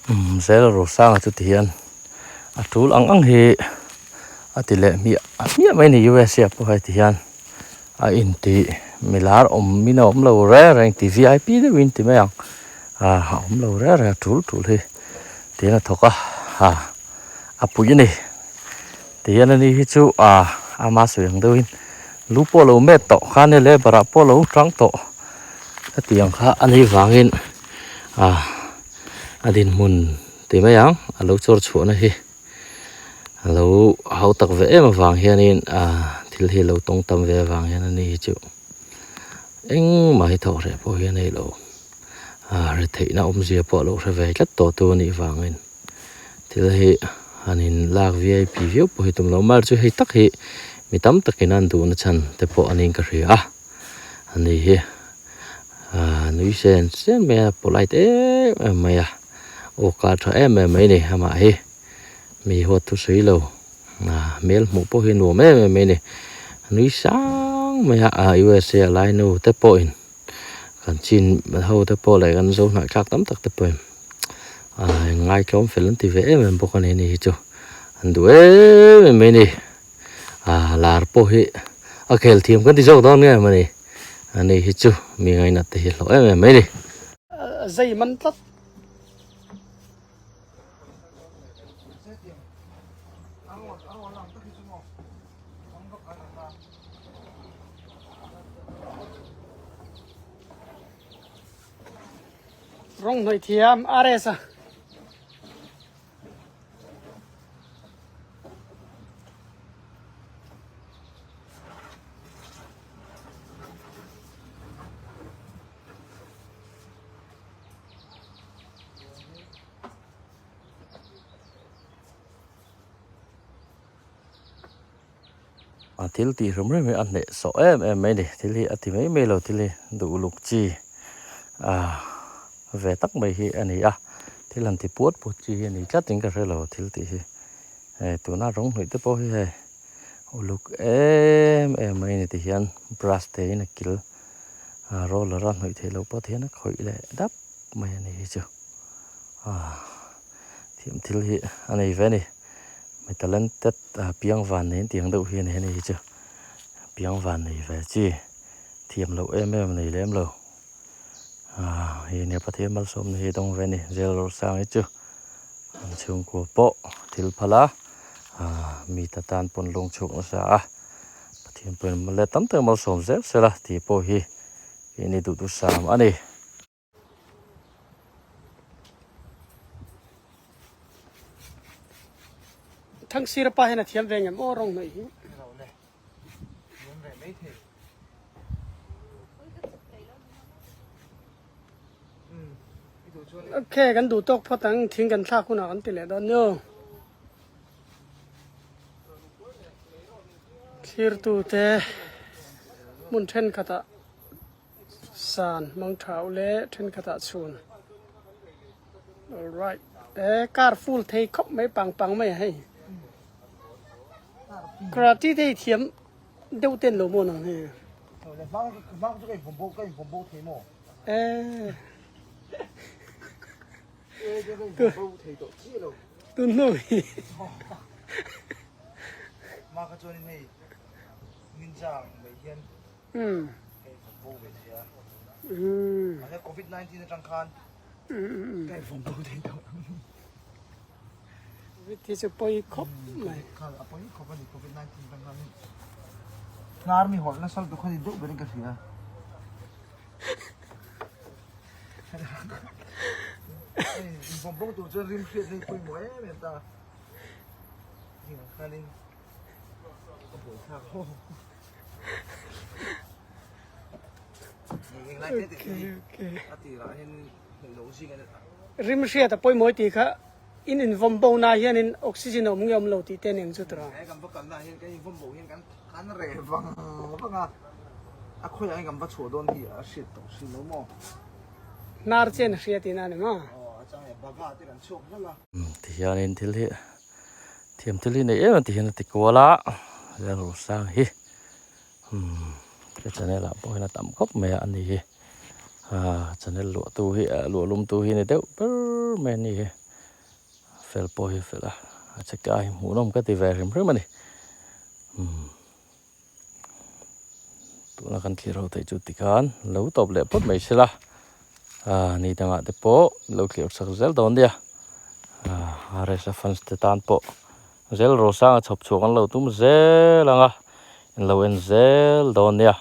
Umm zel Rosanga chu ti hian a tul ang ang hi a ti leh hmiah hmiah mai a ni USA pawh hei ti hian a inti milar awm in a awm lo reng reng ti vip deuh in ti mai ang ah a awm lo reng reng a tul tul hi tiin a thawk a ah a pui a ni ti hian ani hi chu ah ama sawi ang deuhin lu pawh lo met tawh kha ania labour ah pawh lo tang tawh hetiang kha a nih vangin ah a dinhmun ti mai ang a lo chawr chhuahna hi. A lo hau tak ve em avang hianin ah thil hi lo tawng tam ve avang hian ani hi chu engmah hi thawh hreh pawh hi a nei lo ah ri theihna awmzia pawh a lo hre ve tlat tawh tu anih vangin thil hi han in lak vip viau pawh hi tum lo mar chu hei tak hi mi tam takin an duhna chhan te pawh aniin ka hria a ani hi ah nui sen sen mai a polite em em mai a aw kar tha em em mai a ni amah hi. Mi huat thu sawi lo ah hmel hmuh pawh hi nuam em em mai a ni nui sang mai a ah USA a lai nu te pawhin kan chin ho te pawh leh kan zo hnah thlak tam tak te pawhin ah inngaithlawm fel an ti ve em em bawk a ni ani hi chu an duh em em mai a ni ah lar pawh hi a khel thiam kan ti zawk dawn nge mawni ani hi chu mi ngainat te hi a hlawh em em mai a ni. Zai man tlat. Rawng hnawih thiam RS a. A thil tih hrim hrim hi a hneh sawh em em mai a ni thil hi a ti mai mai lo thil hi duh luk chi ah ve tak mai hi a ni a thil han ti puat puat chi hi a ni tlat in ka hre lo thil tih hi hei tuna rawng hnawih te pawh hi hei uluk em em mai a ni tihian brush te in a kil ah roller a hnawih theih loh pawh tihian a khawih leh dap mai a ni hi chu ah thiam thil hi a nei ve a ni mi talented ah piang van nei tiang deuh hi a ni a ni hi chu piang van nei ve chi thiam loh em em a nei lem lo ah hei nia Pathian malsawmna hi a dawng ve a ni jail rawh sang hi chu an chhungkua pawh thil phal a ah mi ta tan pawn lung chhuk nasa a Pathian pawhin let tam tak malsawm zel sela tih pawh hi keini duhthusam a ni. Thangsira pa hian a thiam ve ngem aw rawng hnawih hi. Ok kan duh tawk phawt ang thing kan thlak hunah kan ti leh dawn nio. Thlirtute hmun thenkhatah San hmang tha u le thenkhat ah chhun alright e car full thei khawp mai pang pang mai a hei karate te hi thiam deuh ten lo maw nang hi e tun hnu hi Umm. Umm. Covid hi chu pawi khawp mai. Rim hriat a pawimawh tih kha in invawm bo na hianin oxygen a awm nge awm lo tih te nen chu tura. Hnar chen a hria tihna a ni maw? Tihianin thil hi thiam thil hi nei em a tihian a ti kual a Lalrosang hi. Umm ka channel ah pawh hian a tam khawp mai a ani hi ah channel luah tu hi ah luah lum tu hi ni deuh ber mai ani hi. Fel pawh hi fel a, a che ka hi hmuhnawm ka ti ve hrim hrim a ni. Umm tuna kan thlir ho theih chu tikhan lo tawp leh phawt mai sela, ah ni dangah te pawh lo thlir chak zel dawn nia. Ah RSa fans te tan pawh zel rosanga chhawp chhuak an lo tum zel ang a, in lo en zel dawn nia.